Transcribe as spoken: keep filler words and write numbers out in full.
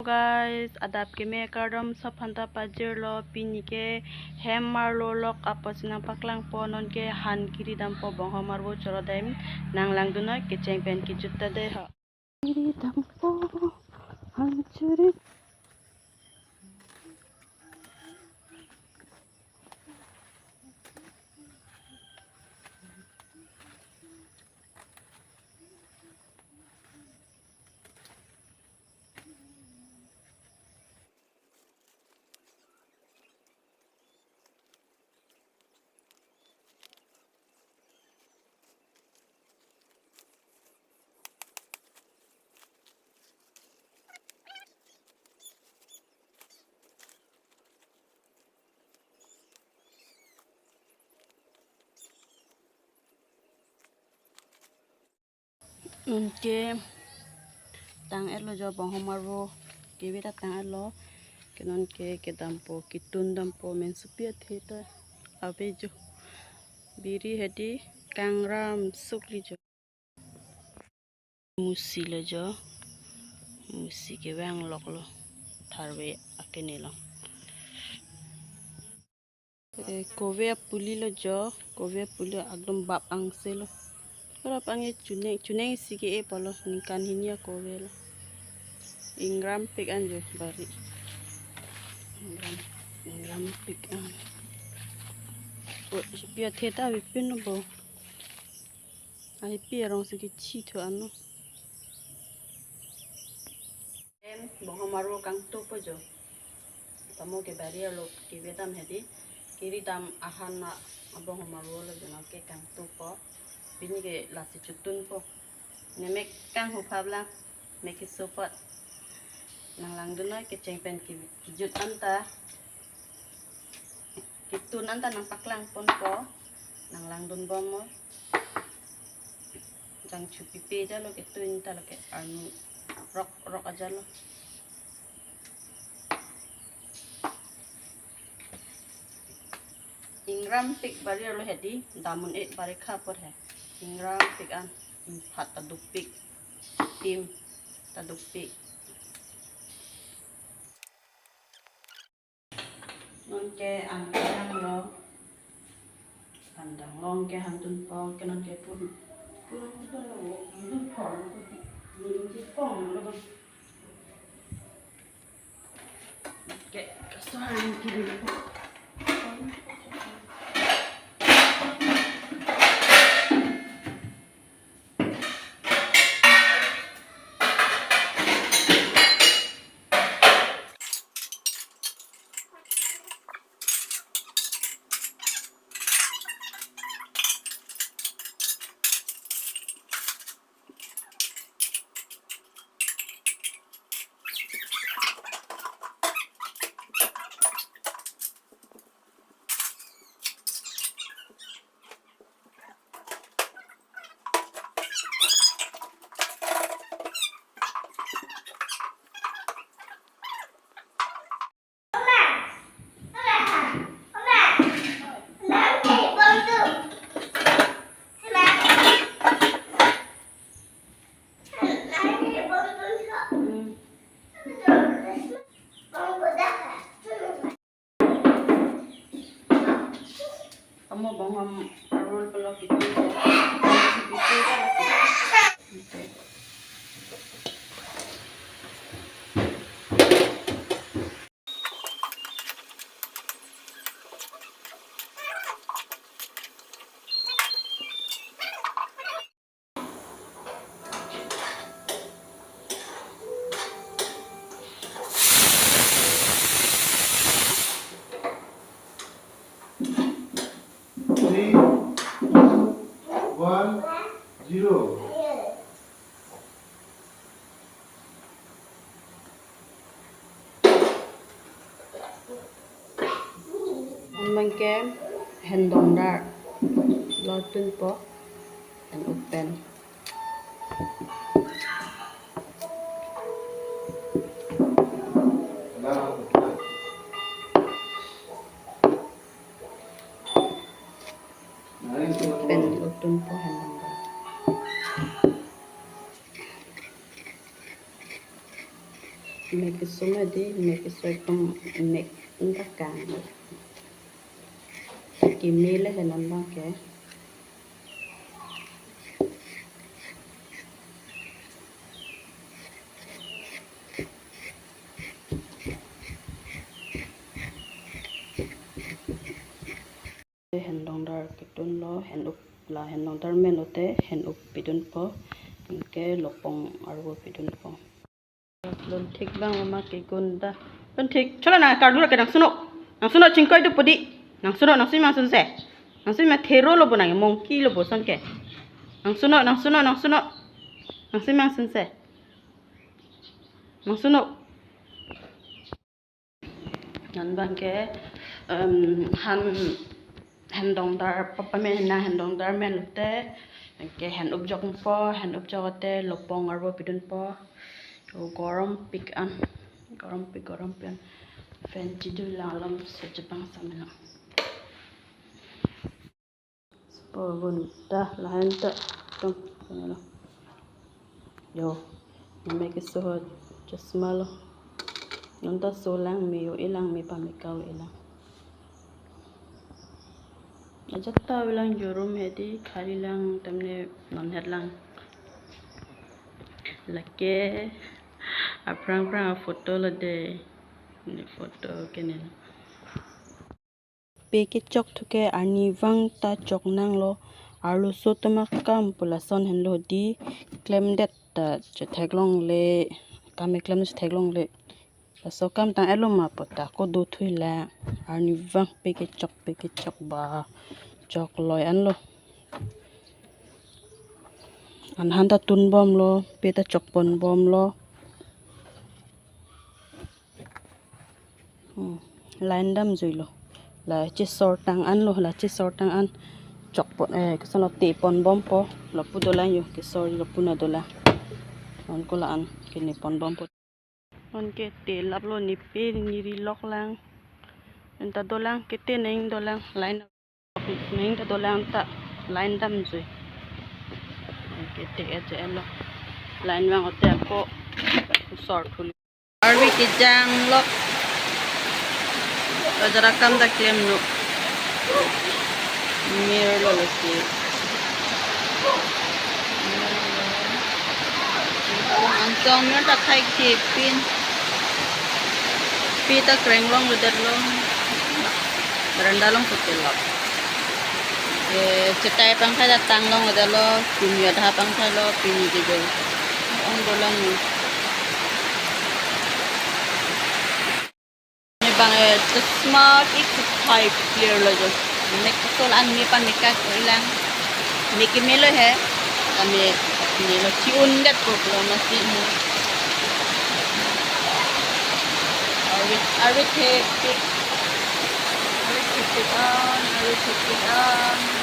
Guys, adap keme kardom, sob aphanta pajirlo. Pini ke hem arlo lok apotsi nangpaklangpo, nonke han kiri dampo, bonghom arvo choro dam, nanglangdun noi, kecheng pen kejut ta dei ho. Kiri dampo, han chiri. Nonke tang-etlo jo, bonghom arvo keve ta tang-etlo. Ke nonke kedampo, ketun dampo, mensopi athe ta ave jo. Biri hedi kangram sukli jo. Musi lo jo. Musi kevang loklo. Tharve akene lo. Eh, kove apuli lo jo, kove apuli ekdom bap angse lo. Ora pange chuneng, chuneng isi ke-e pulo, ningkan hini akove lo. Ingrampik an jo bari. Ingram, ingrampik an. O, pi athe ta avepin lo bo. Ahipi arong si kechithu anlo. Em, bonghom arvo kangtupo jo. Tamo ke bari arlo keve dam hedi. Kiri dam ahan na abonghom arvo lo jo, nonke kangtupo. Pini ke lasi chutunpo. Ne mek kanghu phap lang. Mek keso apot. Nanglangdun noi, kecheng pen ke-, kejut anta. Ketun anta nangpaklangponpo, nanglangdun bom mo. Jangchu pipe jalo ketun ta lo ke, arnu rok rok ajalo. Ingrampik bari arlo hedi, dam un-e bari kha apot he. Ingrampik an, imphat ta dukpik, tim ta dukpik. Nonke an kedang lo. An dang long ke han tunpo, ke nonke pun. Pun pun lo, pun pon, pun pon lo. Ke kasar yang kiri. Kamu bonghom arul pelok itu. Three, two, one, zero. Abang ke hendong dar lo tunpo, and open. Open lo tunpo hendong dar. Mek keso ma di, mek keso ekdom mek ingkakang. Keme le henan bang ke. Hendongdar ketunlo, hen-up la hendongdar men lote hen-up pidunpo, anke lopong arvo pidunpo. Lun thik bang ma kegun da. Lun thik, chola nang kardu ra ke nang suno. Nang suno chingkoi dupo di. Nang suno, nang sui mang sunse. Nang sui mang thero lo bo nang, monkey lo bo son ke. Nang suno, nang suno, nang suno. Nang sui mang sunse. Nang suno. Nan bang ke, em, han, hendongdar, papa men na hendongdar men lote, ke hen-up jokpo, hen-up jok te lopong arvo pidunpo. To gorom pik an, gorom pik, gorom pik an. Fan chidu lang alam sejepang samelo. Sepo gun ta lahan ta tum, tumelo. Yo, name keso chasma lo. Non ta so lang me yo ilang, me pamekau ilang. Ajat ta ilang jorum hedi khari lang tamne non het lang. Lake aphrang phrang a photo lo de. Ne photo ke ne. Pe kechok thu ke arnivang ta chok nanglo, arloso tomak kam pu lason henlo di, klemdet ta chetheklongle, kam keklem chetheklongle. Laso kam tang-etlo ma pu ta kodo thui la, arnivang pe kechok, pe kechok ba, chok loi anlo. Anhan ta tunbomlo, pe ta chokponbomlo. Hmm. Line dam juilo. La chesor tang anlo, la chesor tang an. Chokpon, eh, kesan lo teponbompo. Lapu dolang yo, kesor lapu na dolang. Non ko la-an keneponbompo. Non ke telaplo, nepe neri lok lang. Enta dolang, kete neng dolang, line. Neng ta dolang ta line dam jui. Kete aja elo. Line vang ote ako sor thuli. Arvi kejang lok. Bajar akam ta klemlo. Mir lo lesi. Anchong mir ta khai kepin. Pe ta kreng longlo det lo. Berenda along pute lok. Eh, chetai pangthai ta tang longlo det lo, pini adha pangthai lo, pini ke jo. Ong dolang ni. Ne bang, eh, chasma ik chetai clear lo jo. Mek keso la-an me pamekak ilang. Mek kemelo he. Kami melo chi-un det ko lo masi mo. Arve, arve thepik. Arve thepik an, arve thepik an.